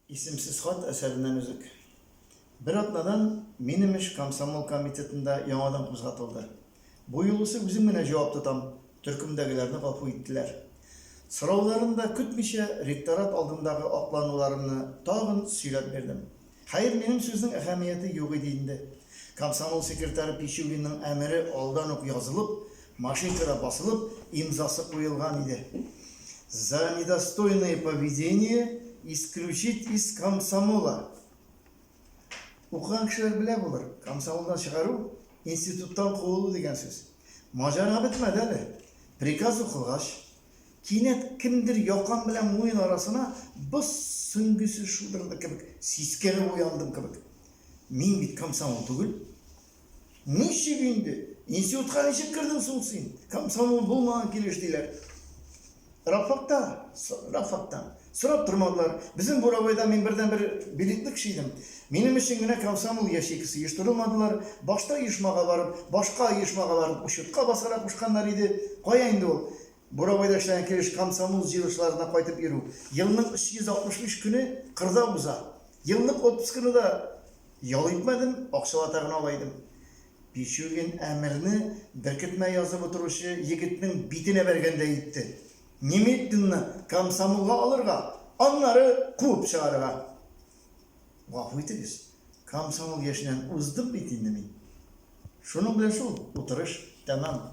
Исемсез хат әсәреннән өзек. Бер атнадан минем эш комсомол комитетында яңадан кузгатылды. Бу юлысы үзем генә җавап тотам, төркемдәгеләрне гафу иттеләр. Сорауларын да көтмичә, ректорат алдындагы аклануларымны тагын сөйләп бирдем. Хәер, минем сүзнең әһәмияте юк иде инде. Комсомол секретаре Пичугинның әмере алдан ук язылып, машинкада басылып, имзасы куелган иде. За недостойное поведение исключить из комсомола. Укыган кешеләр белә булыр, комсомолдан чыгару, институттан куылу дигән сүз. Маҗара бетмәде әле. Приказ укылгач, кинәт кемдер якам белән муен арасына боз сөңгесе шудырды кебек, сискәнеп уяндым кебек. Мин бит комсомол түгел. Ничек инде? Институтка ничек кердең соң син? Комсомол булмаган килеш диләр. Рабфакта, рабфактан. Сорап тормадылар. Безнең Бурабайда мин бердәнбер билетлы кеше идем. Минем өчен генә комсомол ячейкасы оештырылмадылар. Башта оешмага барып, башка оешмага барып учетка басарга кушканнар иде. Кая инде ул? Бурабайда эшләгән килеш комсомол җыелышларына кайтып йөрү. Елның 365 көне кырда уза. Еллык отпускыны да ял итмәдем, акчалата гына ала идем. Пичугин әмерне беркетмә язып утыручы егетнең битенә бәргәндәй итте. Немедленно комсомолга алырга, аннары куып чыгарырга. Гафу итегез, комсомол яшеннән уздым бит инде мин. Шуның белән шул, утырыш тәмам.